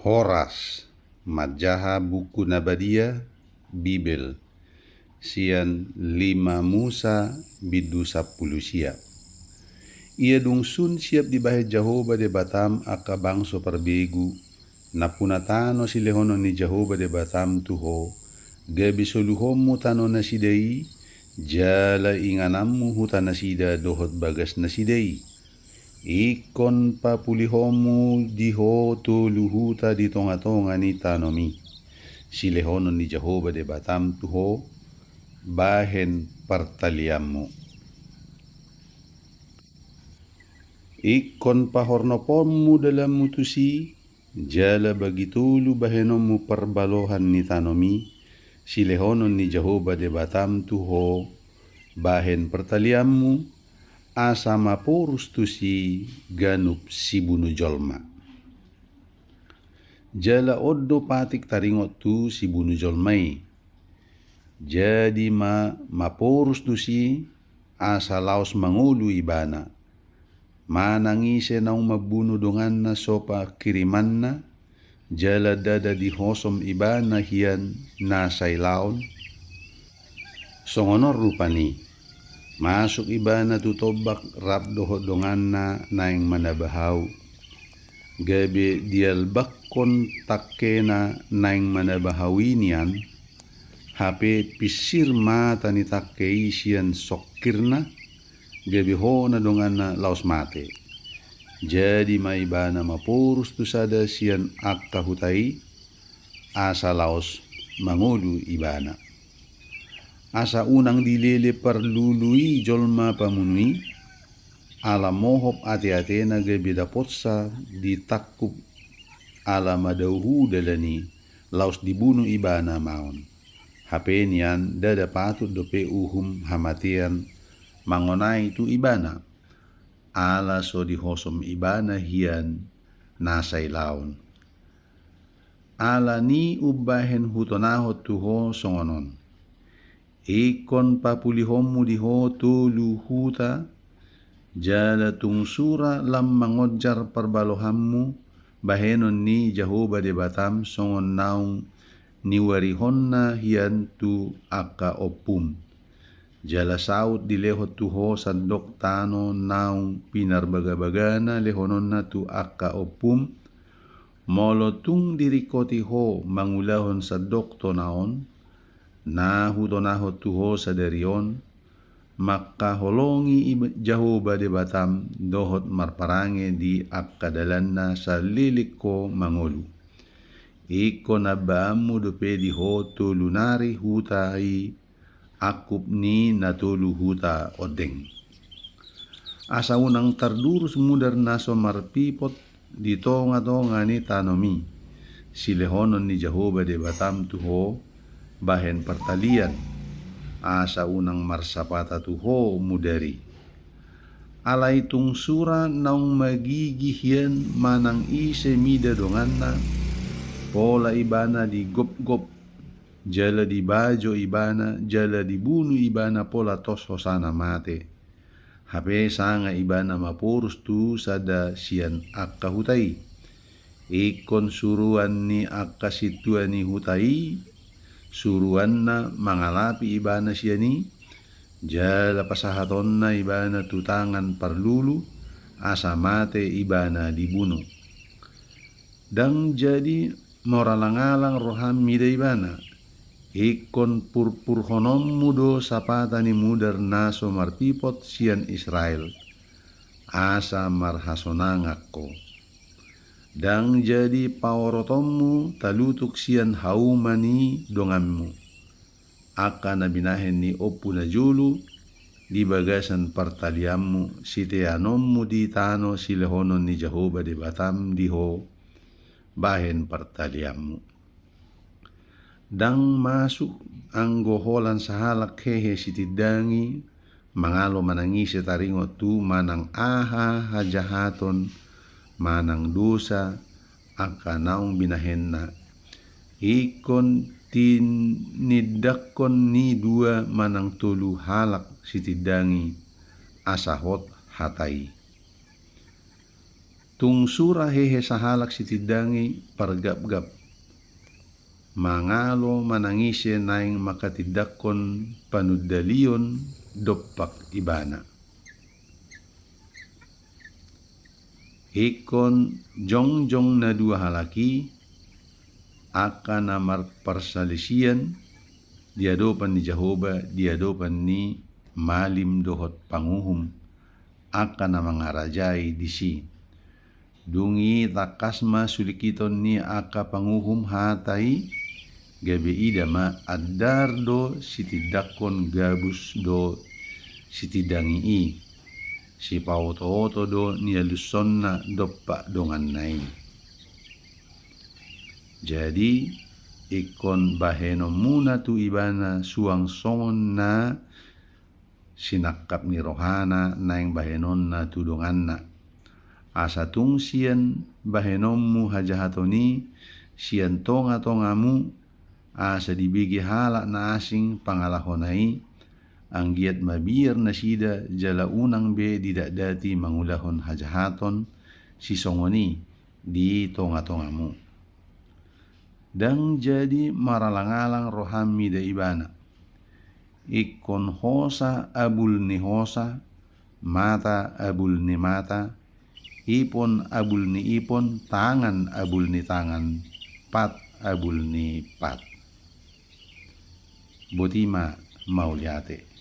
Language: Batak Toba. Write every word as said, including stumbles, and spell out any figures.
Horas, manjaha buku na badia, Bibel, sian lima Musa bindu sampulu sia. Ia dung sun siap dibahen Jahowa Debatam angka bangso parbegu, nampuna tano silehonon ni Jahowa Debatam tu ho, gabe soluhonmu tano nasida i, jala ingananmu huta nasida dohot bagas nasida i. Ingkon papulihonmu di ho tolu huta di tongatonga ni tanomi, silehonon ni Jahowa Debatam tu ho, bahen partalianmu. Ingkon pahornoponmu dalanmu tusi, jala bagi tolu bahenonmu parbalohan ni tanomi, silehonon ni Jahowa Debatam tu ho, bahen partalianmu, asa maporus tusi ganup sibunu jolma. Jala on do patik taringot tu sibunu jolma i. Jadi ma maporus tusi, asa laos mangolu ibana. Manang ise naung mambunu donganna so pakirimanna, jala ndada dihosom ibana hian na sailaon. Songon on rupani, masuk ibana tu tombak rap dohot donganna naeng manabahau. Gabe dialbakkon tangkena naeng manabahau i nian, hape pinsir mata ni tangke i sian songkirna, gabe hona donganna laos mate. Jadi ma ibana maporus tu sada sian angka huta i, asa laos mangolu ibana. Asa unang dilele parlulu i jolma pamunu i, ala mohop ateatena gabe dapotsa ditangkup ala madauhu dalan i, laos dibunu ibana ma on. Hape nian ndada patut dope uhum hamatean mangonai tu ibana, ala so dihosom ibana hian na sailaon. Ala ni umbahen hutonahon tu ho songon on. Ingkon papulihonmu di ho tolu huta, jala tung sura lam mangonjar parbalohanmu, bahenon ni Jahowa Debatam songon naung niuarihonna hian tu angka ompum. Jala saut dilehon tu ho sandok tano naung pinarbagabagana lehononna tu angka ompum, molo tung diringkoti ho mangulahon sandok tona on, na hutonahon tu ho sadari on, mangkaholongi Jahowa Debatam dohot marparange di angka dalanna saleleng ho mangolu. Ingkon ambaanmu dope di ho tolu nari huta i angkup ni na tolu huta ondeng. Asa unang tardurus mudar na so marpipot di tongatonga ni tanomi, silehonon ni Jahowa Debatam tu ho, bahen partalian, asa unang marsapata tu ho mudar i. Alai tung sura naung magigi hian manang ise mida donganna, pola ibana digopgop, jala dibajo ibana, jala dibunu ibana pola tos hosana mate. Hape sanga ibana maporus tu sada sian angka huta i. Ingkon suruan ni angka sintua ni huta i, suruanna mangalapi ibana sian i, jala pasahatonna ibana tu tangan parlulu, asa mate ibana dibunu. Ndang jadi maralangalang roham mida ibana, ingkon purpurhononmu do sapata ni mudar na so marpipot sian Israel, asa marhasonangan ho. Ndang jadi paorotonmu talutuk sian hauma ni donganmu, angka na binahen ni ompu na jolo di bagasan partalianmu, siteanonmu di tano silehonon ni Jahowa Debatam di ho, bahen partalianmu. Ndang masuk anggo holan sahalak hehe sitindangi, mangalo manang ise taringot tu manang aha hajahaton manang dosa angka naung binahenna. Ingkon tinindangkon ni dua manang tolu halak sitindangi, asa hot hata i. Tung sura hehe sahalak sitindangi pargapgap. Mangalo manangise naeng manghatindanghon panundalion dompak ibana. Ingkon jongjong na dua halak i, angka na marparsalisian di adopan ni Jahowa, di adopan ni malim dohot panguhum, angka na mangarajai disi. Dung i tangkas ma sulikiton ni angka panguhum hata i, gabe ida ma andar do sitindanghon gabus do sitindangi i. Sipaotooto do nialushonna dompak donganna i. Jadi, ingkon bahenonmuna tu ibana suang songon na sinangkap ni rohana naeng bahenonna tu donganna. Asa tung sian bahenonmu hajahaton i sian tongatongamu, asa dibege halak na asing pangalahona i, anggiat mabiar nasida jala unang be didatdati mangulahon hajahaton sisongon i di tongatongamu. Ndang jadi maralangalang roham mida ibana. Ingkon hosa abul ni hosa, mata abul ni mata, ipon abul ni ipon, tangan abul ni tangan, pat abul ni pat. Boti ma, mauliate.